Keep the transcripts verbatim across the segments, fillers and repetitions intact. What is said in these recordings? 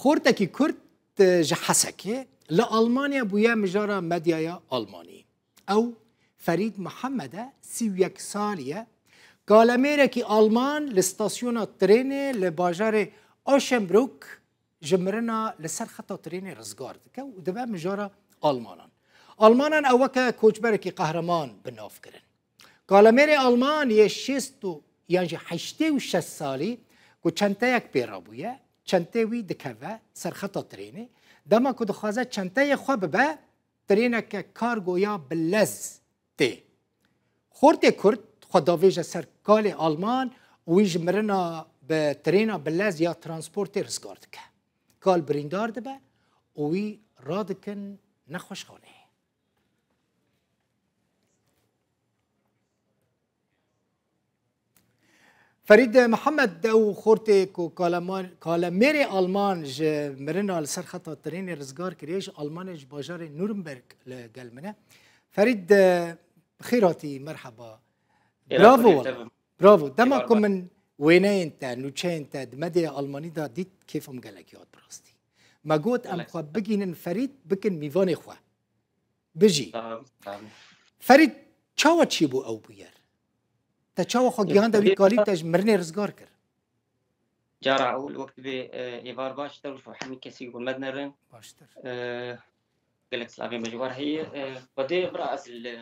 Xortekî Kurd, e, ji Hesekê li Almanya bûye mijara medyaya Almanî. Ew Ferîd Mihemed e, sî û yek salî ye. Kalemêrekî Alman li stasyona trênê li bajarê Ossenbrück ji mirina li ser xeta trênê rizgar dike û dibe mijara Almanan. Almanan ew weke koçberekî qehreman bi nav kirin. Kalemêrê Alman yê şêst û yan jî heştê û şeş salî ku çenteyek pê re bûye, çentê wî dikeve ser xeta trênê. Dema ku dixwaze çenteyê xwe bibe, trêneke kargoya bi lez tê. Xortê Kurd xwe davêje ser kalê Alman û wî ji mirina bi trêna bi lez ya transportê rizgar dike. Kal birîndar dibe û wî radikin nexweşxaneyê. Ferîd Mihemed, ew xortê ku kaleman-, kalemêrê Alman ji mirina li ser xeta trênê rizgar kiriye, ji Almanê, ji bajarê Nuremberg li gel min e. Ferîd, bi xêr hatî, merheba. Êra Bravo, xwedî wala. Tevim. Bravo. Dema Êra ku xwedî. Min wêneyên te, nûçeyên te di medyaya Almanî de dît, kêfa min gelek hat bi rastî. Me got, em Gelek. Xwe bigînin Ferîd, bikin mîvanê xwe. Bijî. Sağ ol, sağ ol. Ferîd, çawa çêbû ew bûyer? Te çawa xwe Ê, gihanda wî Ferîd, kalî te ji mirinê rizgar kir? Cara ewil wek dibê, e, êvar baş, te û hemî kesî ku me dinerin. Baştir. E, gelek silavên me ji we re heye. E, Xwedê bira ez li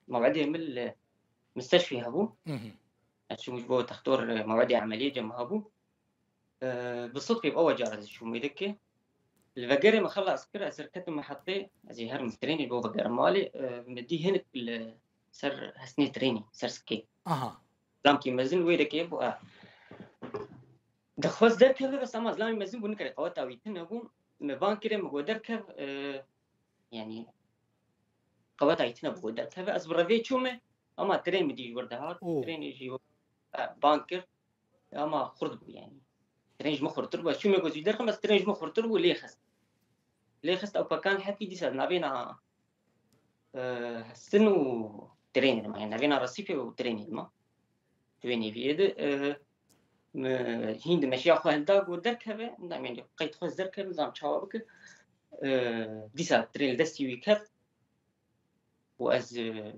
mewedê min li misteşfê hebû. Hı hı. Ez çûm ji bo textor, e, mewedê emeliyê cem hebû. E, bi sidqî ew cara ez çûm wê dikê. Li vegerê min xelas kir, ez derketim mehetê, ez ê herim trênê bo vegerim malê, e, min dî hinek li ser hesnê trênê, ser sikê. Aha. Zilamkî mezin wê dikê bû, e, dixwest derkeve, bes ama zilamê mezin bû, nikare qeweta wî tune bû. Me bang kirê, min got derkev, e, yanî qeweta wî tune bû, got derkeve. Ez bi revê çûme, ama trên min dî ji wir dihat. Oh. Trênê jî, e, bang kir. Ama xurt bû yanî. Trên ji min xurtir bû. Ez çûme ku zî derxim, ez trên ji min xurtir bû, lê xist. Lê xist ew pekan hepî dîsa navêna, e, hestin û trênê dima. Yanî navêna resîfê û trênê dima. Di wê nêviyê de, e, mi hîn dimeşiya xwe hilda ku derkeve, nayê qeyd xwest derkeve, nizam çawa bike. E, dîsa trên li destî wî ket. û ez, e,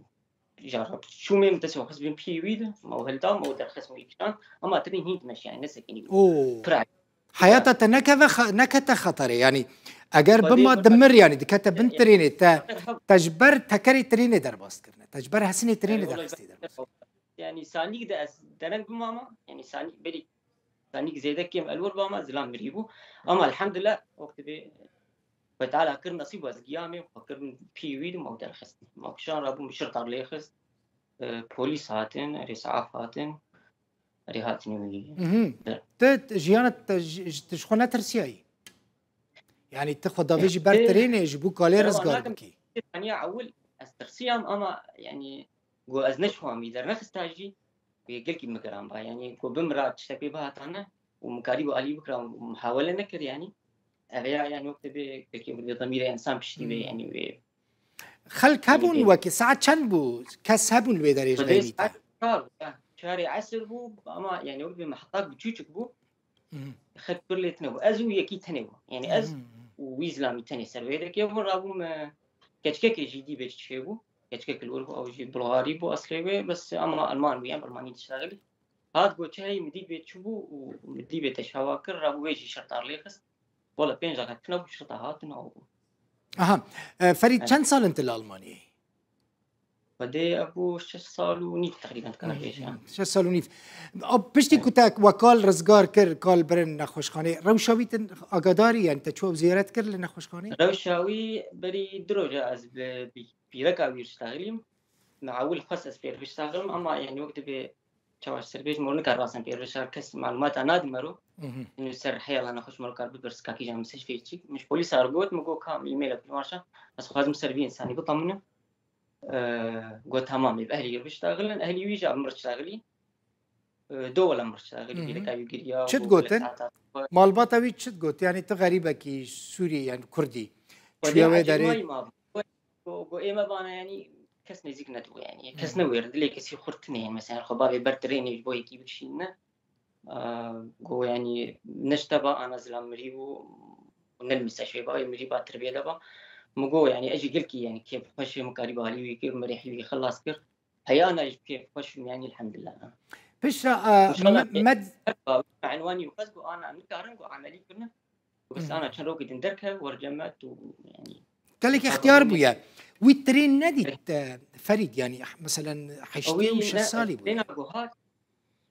jara çûmê min destê xwe xist bin piyê wî de, ma û hilda, ma û derxist min wî kiran, ama tenê hîn dimeşiya, ne sekinî bû. Oo. Pira. Heyata te nekeve xe-, nekete xeterê, yanî eger Xwedê bima bira. Dimir, yanî dikete bin E, e, trênê te, xeter hebû. Te ji ber tekerê trênê derbas kirine, te ji ber hesinê trênê E, wala derxistê derbas. Yanî sanîk de ez dereng bimama, yanî sanîk berî Sanîk zêde kêm elwir bama, zilam mirî bû. Ama elhamdulillah, wextê bê Xwedê Teala kir nesîb, ez giyamê xwe kirin pî wî de, ma derxist. Ma kişan rabûm şirtar lê xist. E, polîs hatin, rêsaf hatin, rê hatin wî. Mhm. De- Te, te jiyana te ji, ji, tu ji xwe netirsiyayî? Yanî tu xwe davêjî ber E, trênê ji bo kalê ewa rizgar nakim, bikî? Saniya ewil ez tirsiyam, ama yanî ku ez neşwamî dernexista jî, ku yê gelkî min giran ba. Yanî ku bimira tiştek pê bihatane û min karî bi alî bikira û muhawele nekir yanî. Ev ya yanî wek tê bê gelkî bi demîrê insan piştî bê Hmm. yanî wê. Xelk Yanî hebûn bê- wekî saet çend bû? Kes hebûn li wê derê ji Xwedê xeyrî te? Saet çar bû, ya. Çarê esir bû ama yanî wek bê mehtak bi çûçik bû. Mhm. Xelk pir lê tune bû. Ez û yekî tenê bû. Yanî ez Mhm. û wî zilamî tenê ser wê derkê bûn rabûm, e, keçikekê jî dî bê çi bû. Keçikek li wir bû, ew jî Bulgarî bû eslê wê, bes ama Alman bû, yan Almanî diştexilî. Hat got çi heyî min dî bê çi bû û min dî bê te çawa kir, rabû wê jî şirtar lê xist. Wala pênc deqe tune bû, şirta hatin ew bû. Aha. E, Ferîd, Evet. Çend sal in tu li Almaniyê? Xwedê ev bû şeş sal û nîv teqrîben dikana pêş ya. Şeş sal û nîv. A, piştî Evet. ku te wekal rizgar kir, kal birin nexweşxanê, rewşa wî tu agadarî, yanî te çû ziyaret kir li nexweşxanê? Rewşa wî berî du roja ez bi, bi pîreka wî ştexilîm. Me ewil xwest ez pêr biştexim, ama yanî wek dibê çawa ser bêj mor nikar rasen pêr bişar kes malûmata nadî mero. Mhm. Yanî ser heyala nexweş mor kar bipirs kakî jan min ser fêr çîk. Min ji polîsa re got, min got, ka min e-mailek bi nû aşa, ez xwazim ser vî însanî bitamînim. E, got, tamam, ê bi ehlî wî biştexilin, ehlî wî jî bi min re ştexilî. E, do wela min re ştexilî, Hı hı. pîreka wî giriya, Çi got, gotin? Malbata wî çi got? Yanî tu xerîbekî Sûrî, yanî Kurdî. Xwedê Çûye wê derê. Ecêmayî ma bû. Go, go, ê me bana, yanî kes nêzîk nedibû, yanî kes Hı hı. newêr, dilê kesî xurt tune, yanî mesela xwe bavê ber trênê ji bo yekî bikişînine. Aa, go, yanî ne ji te ba ana zilam mirî bû, û ne li misteshfê ba, wê mirî ba tirbê de ba. Min got, yanî ez jî gelkî, yanî kêfxweş im, min karî bi alî wî kir, min rêhî wî xilas kir. Heyana jî kêfxweş im, yanî elhamdulillah. Piştre, e, Înşallah me-, med- Her ba, enwanî û qez got, ana em nikarin, got, emelî kirine. Û bes ana çend rokê din derkeve, werce me tu, yanî. Gelek ixtiyar bûye. Wî tirên nedît, e, Ferîd, yanî, meselen, heştê û şeş salî bûye. Tirêna ku hat,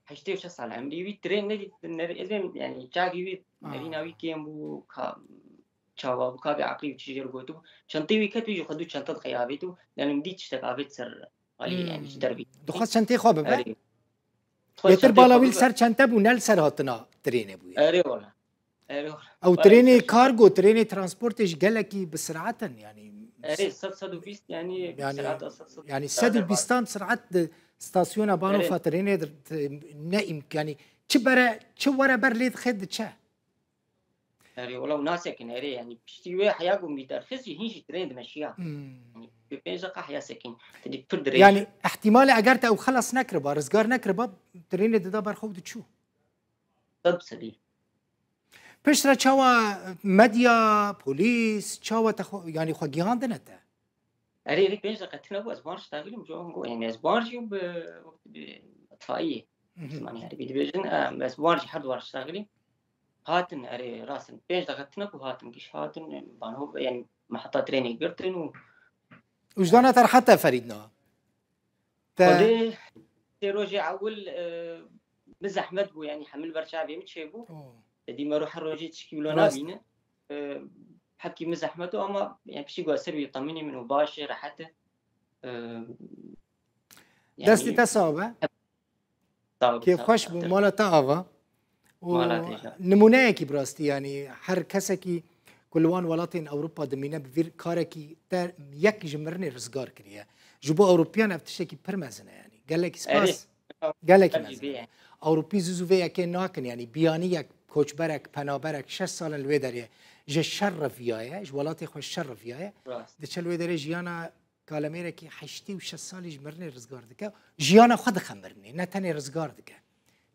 heştê û şeş sal emrî wî tirên nedît, ne-, ez ê, yanî, çavî wî, Ha. Nerîna wî kêm bû, ka, çawa bû, ka bê eqlî û çi jê re gotibû. Çentê wî ket, wî jî xwe du çente dixeyê avêt û, yanî, min dît tiştek avêt ser alî, yanî, ji dervî. Dixwest çentê xwe bibe. Erê. Yê tir bala wî li ser çente bû, ne li ser hatina tirênê bûye. Erê wala. Erê wala. Ew tirênê kargo, tirênê transportê jî gelekî bi sirat in, yanî. Erê, sed, sed û bîst, yanî, Yanî, sirata sed, sed, yanî sed û bîstan sirat di stasyona Banofa tirênê de, ne îmk-, yanî çi bere, çi were ber lê dixe diçe. Erê, wala û nasekin, erê, yanî piştî wê heya ku min derxist jî hîn jî tirên dimeşiya. Yanî pênc deqa heya sekîn. Te dî pir dirêj. Yanî ihtimale eger te ew xelas nekiriba, rizgar nekiriba, tirênê dida ber xwe û diçû. Sed bi sedî. Piştre çawa medya, polîs, çawa te xwe, yanî xwe gihandine te? Erê, erê, pênc deqa tine bû, ez wan ştaxilîm, jo, yanî ez wan jî bi, bi itfaiyê. Zimanê Erebî dibêjin, em, ez wan jî her du wan ştaxilîm. Hatin, erê, rast in, pênc deqa tine bû, hatin, giş hatin, em, bano, yanî me heta trênê girtin û. Wijdana te rehet e Ferîd na? Te Xwedê sê rojê ewil, e, bi zehmet bû, yanî hemil ber çavê min çêbû. Oh. Te dî mero her rojê tişkî wilo nabîne. E, hepkî min zehmet û ama, yanî piştî ku ez ser wî temînî min û baş e, rehet e. E, Destê te sax be. Kêfxweş bû, mala te ava. Û nimûneyekî bi rastî, yanî her kesekî ku li wan welatên Ewropa dimîne bi vî karekî te yek ji mirinê rizgar kiriye. Ji bo Ewropiyan ev tiştekî pir mezin e, yanî. Gelekî spas. Gelekî mezin e. Ewropî zû zû vê yekê nakin, yanî biyanî yek koçberek, penaberek şeş sal in li wê derê ji şer reviyaye, ji welatê xwe şer reviyaye. Diçe li wê derê jiyana kalemêrekî heştê û şeş salî ji mirinê rizgar dike. Jiyana xwe dixe mirinê, ne tenê rizgar dike.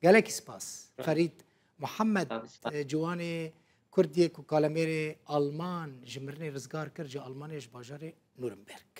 Gelekî spas. Ferîd Muhammed, e, ciwanê Kurd yê ku kalemêrê Alman ji mirinê rizgar kir, ji Almanyê, ji bajarê Nuremberg.